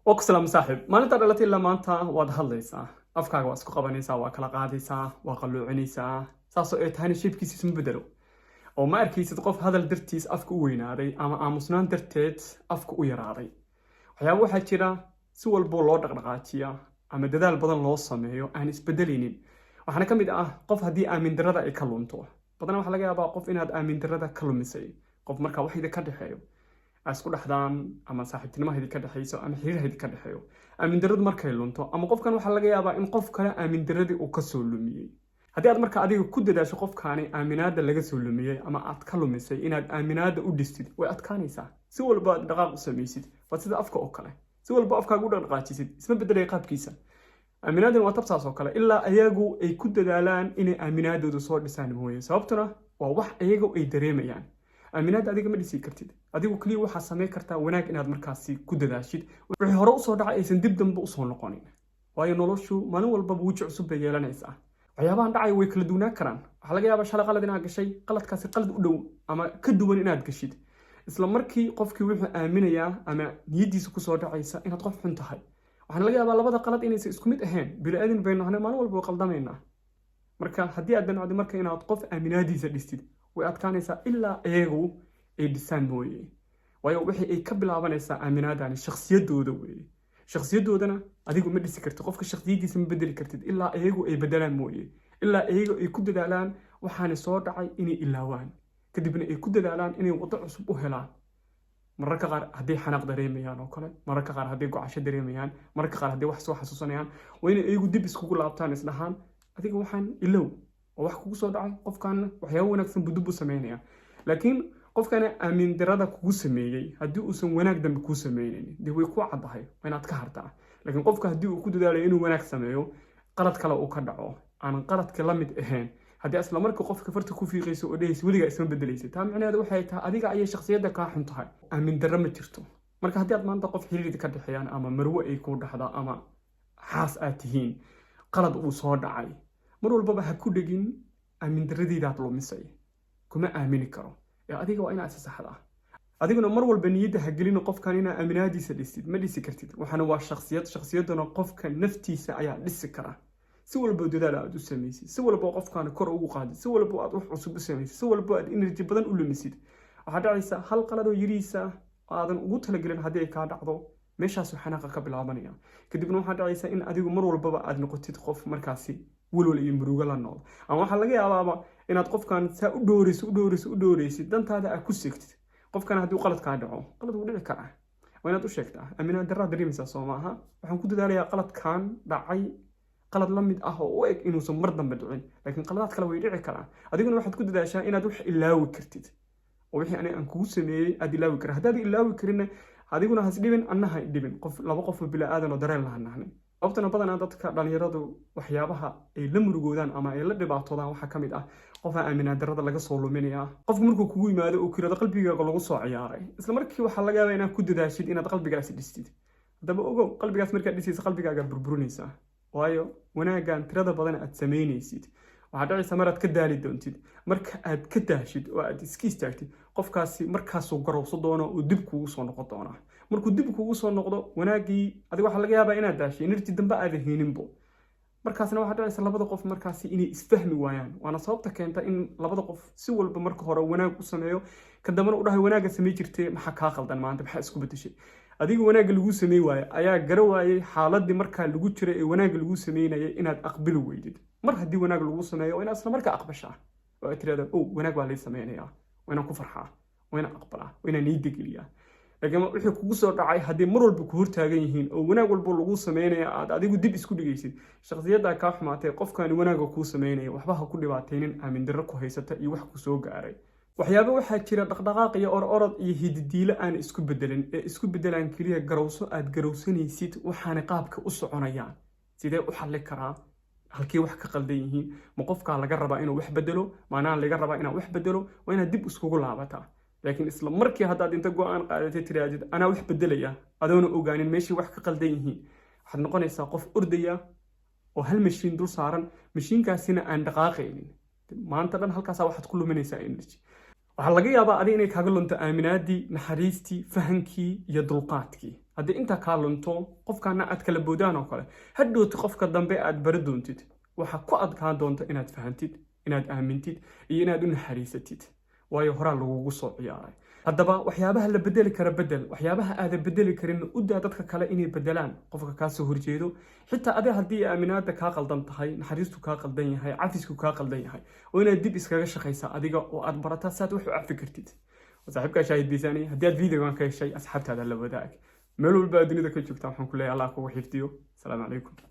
Waa ku salaam, saaxiib. Maalintaa dhalatay ilaa maanta waad hadlaysaa, afkaaga waa isku qabanaysaa, waa kala qaadaysaa, waa qalluucinaysaa. Saasoo ay tahayna shape-kiisa isma bedelo, oo ma arkaysid qof hadal dartiis afka u weynaaday ama aamusnaan darteed afka u yaraaday. Waxyaaba waxaa jira si walboo loo dhaqdhaqaajiya ama dadaal badan loo sameeyo aan isbedelaynin. Waxaana ka mid ah qof haddii aamin darada ay ka lunto. Badanaa waxaa laga yaabaa qof inaad aamin darada ka lumisay, qof markaa wax idin ka dhexeeyo, ay isku dhexdaan, ama saaxiibtinimo idin ka dhexeyso ama xiriir idin ka dhexeeyo. Aamin daradu markay lunto, ama qofkan waxaa laga yaabaa in qof kale aamin daradii uu kasoo lumiyey. Haddii aad marka adiga ku dadaasho qofkaani aaminaada laga soo lumiyey ama aad ka lumisay inaad aaminaada u dhistid, way adkaanaysaa. Si walba aad dhaqaaq u samaysid, waa sida afka oo kale, si walba afkaaga u dhaqdhaqaajisid, isma bedelaya qaabkiisa. Aaminaadana waa tabtaas oo kale, ilaa ayagu ay ku dadaalaan inay aaminaadooda soo dhisaan mooye. Sababtuna waa wax ayagu ay dareemayaan. Aaminaadda adiga ma dhisi kartid. Adigu keliya waxaa samayn kartaa wanaag, inaad markaasi ku dadaashid wixii hore usoo dhacay aysan dib dambe usoo noqonin. Waayo, noloshu maalin walbaba weji cusub bay yeelanaysaa. Waxyaabahan dhacaya way kala duwanaan karaan. Waxaa laga yaabaa shalay qalad inaad gashay, qaladkaasi qalad u dhow ama ka duwan inaad gashid. Isla markii qofkii wuxuu aaminayaa ama niyaddiisa kusoo dhacaysa inaad qof xun tahay. Waxaana laga yaabaa labada qalad inaysan isku mid ahayn. Bini-aadan baynu nahnay, maalin walba way qaldamaynaa. Marka haddii aad damcdi marka inaad qof aaminaadiisa dhistid, way adkaanaysaa ilaa iyagu ay dhisaan mooye. Waayo, wixii ay ka bilaabanaysaa aaminaadani shakhsiyaddooda weeye. Shakhsiyadoodana adigu ma dhisi kartid. Qofka shakhsiyaddiisa ma bedeli kartid ilaa iyagu ay bedelaan mooye, ilaa iyagu ay ku dadaalaan waxaana soo dhacay inay ilaawaan, kadibna ay ku dadaalaan inay waddo cusub u helaan. Mararka qaar hadday xanaaq dareemayaan oo kale, mararka qaar hadday gocasho dareemayaan, mararka qaar hadday wax soo xasuusanayaan, waa inay iyagu dib iskugu laabtaan, isdhahaan: "Adiga waxaan ilow oo wax kugu soo dhacay." Qofkaana waxyaabo wanaagsan buu dib u sameynaya. Laakiin qofkana aamin darada kugu sameeyey haddii uusan wanaag dambe kuu sameynin, dee way ku caddahay, waa inaad ka hartaa. Laakiin qofka haddii uu ku dadaalayo inuu wanaag sameeyo, qalad kale uu ka dhaco aanan qaladka la mid ahayn, haddii isla marka qofka farta ku fiiqayso oo dhehaysa "Weligaa isma bedelaysa," taa micnaheedu waxay tahay adiga ayay shakhsiyadda kaa xun tahay. Aamin darro ma jirto. Marka haddii aad maanta qof xiriir ka dhexeeyaan, ama marwo ay kuu dhexda, ama xaas aad tihiin, qalad uu soo dhacay, mar walbaba ha ku dhegin "Aamin darradeydaad lumisay, kuma aamini karo." Ee adiga waa inaad isasaxdaa. Adiguna mar walba niyadda ha gelino qofkan inaa aaminaadiisa dhisid. Ma dhisi kartid. Waxaana waa shakhsiyad. Shakhsiyadduna qofka naftiisa ayaa dhisi kara. Si walba dadaal aad u samaysid, si walba qofkan kor ugu qaadid, si walba aad wax cusub u samaysid, si walba aad energy badan u lumisid, waxaa dhacaysa hal qaladoo yariisa aadan ugu talagelin haddii ay kaa dhacdo, meeshaasuu xanaaqa ka bilaabanaya. Kadibna waxaa dhacaysa in adigu mar walbaba aad noqotid qof markaasi walwal iyo murugo la nool. Ama waxaa laga yaabaaba inaad qofkan saa u dhooreyso, u dhooreyso, u dhooreysid, dantaada aad ku segtid. Qofkan haddii qalad kaa dhaco, qalad wuu dhici karaa, waa inaad u sheegtaa: "Aaminaad darraa dareemaysaa, soo maaha? Waxaan ku dadaalayaa qaladkan dhacay qalad la mid ah oo u eg inuusan mar dambe dhicin, laakiin qaladaad kale way dhici karaan." Adiguna waxaad ku dadaashaa inaad wax ilaawi kartid, oo wixii ani aan kugu sameeyey aad ilaawi kara. Haddaad ilaawi karinna, adiguna has dhibin, anna ha dhibin. Qof laba qof oo bilaa-aadan oo dareen laha nahnay. Sababtana badanaa dadka dhalinyaradu waxyaabaha ay la murugoodaan ama ay la dhibaatoodaan waxaa ka mid ah qofaa aaminaad darrada laga soo luminaya. Qofku markuu kugu yimaado oo kirado "Qalbigaaga lagu soo ciyaaray," isla markii waxaa laga yaabaa inaad ku dadaashid inaad qalbigaasi dhistid. Haddaba ogow, qalbigaas markaad dhisaysa, qalbigaaga burburinaysaa. Waayo, wanaaggan tirada badan aad samaynaysid, waxaa dhacaysa maraad ka daali doontid. Marka aad ka daashid oo aad iska istaagtid, qofkaasi markaasuu garowso doono oo dib kugu soo noqon doonaa. Markuu dib kugu soo noqdo, wanaaggii adiga waxaa laga yaabaa inaad daashay, energy dambe aada heeninbo. Markaasna waxaa dhacaysa labada qof markaasi inay isfahmi waayaan. Waana sababta keenta in labada qof si walba marka hore wanaag u sameeyo, ka dambena u dhahay: "Wanaagga samey jirtay, maxaa kaa qaldan maanta? Maxaa isku bedeshay?" Adiga wanaagga lagu samey waaye ayaa gara waayey xaaladii markaa lagu jiray ee wanaagga lagu sameynayay inaad aqbali weydid. Mar haddii wanaag lagu sameeyo, waa inaad isla markaa aqbashaa oo aad tirahda: "O, wanaag baa lay sameynayaa, waa inaan ku farxaa, waa inaan aqbalaa, waa inaan niyadda geliyaa." Laakiin wixii kugu soo dhacay haddii mar walba ku hortaagan yihiin oo wanaag walba lagu sameynaya aad adigu dib isku dhigaysid, shakhsiyaddaa kaa xumaatay. Qofkani wanaagga kuu sameynaya waxba ha ku dhibaataynin aamin darro ku haysata iyo wax ku soo gaaray. Waxyaaba waxaa jira dhaqdhaqaaq iyo ororod iyo hididiilo aan isku bedelin, ee isku bedelaan keliya garowso aad garowsanaysid waxaana qaabka u soconayaan. Sidee u xalli karaa? Halkii wax ka qaldan yihiin? Ma qofkaa laga rabaa inuu wax bedelo? Maanaa laga rabaa inaan wax bedelo? Waa inaad dib iskugu laabataa. Laakiin isla markii haddaad inta go-aan qaadatay tiraadid "Anaa wax bedelaya," adoona ogaanin meeshii wax ka qaldan yihiin, waxaad noqonaysaa qof ordaya oo hal mashiin dul saaran, mashiinkaasina aan dhaqaaqaynin. Maanta dhan halkaasaa waxaad ku luminaysaa energy. Waxaa laga yaabaa adi inay kaaga lunto aaminaadii, naxariistii, fahankii iyo dulqaadkii. Haddii intaa kaa lunto, qofkaana aad kala boodaan oo kale, hadhowti qofka dambe aad bari doontid waxaa ku adkaan doonta inaad fahantid, inaad aamintid iyo inaad u naxariisatid, waayo horaa lagugu soo ciyaaray. Haddaba waxyaabaha la bedeli kara bedel, waxyaabaha aadan bedeli karin u daa dadka kale inay bedelaan. Qofka kaa soo horjeedo, xitaa adi haddii aaminaada kaa qaldan tahay, naxariistu kaa qaldan yahay, cafisku kaa qaldan yahay, oo inaad dib iskaga shaqaysaa adiga oo aad barataa saad wax u cafi kartid. Saaxiibkaa Shaahid Biisani. Haddii aad videogan ka heshay, asxaabtaada la wadaag. Meel walba aad dunida ka joogtaa, waxaan ku leeyahay Allah kugu xifdiyo. Asalaamu calaykum.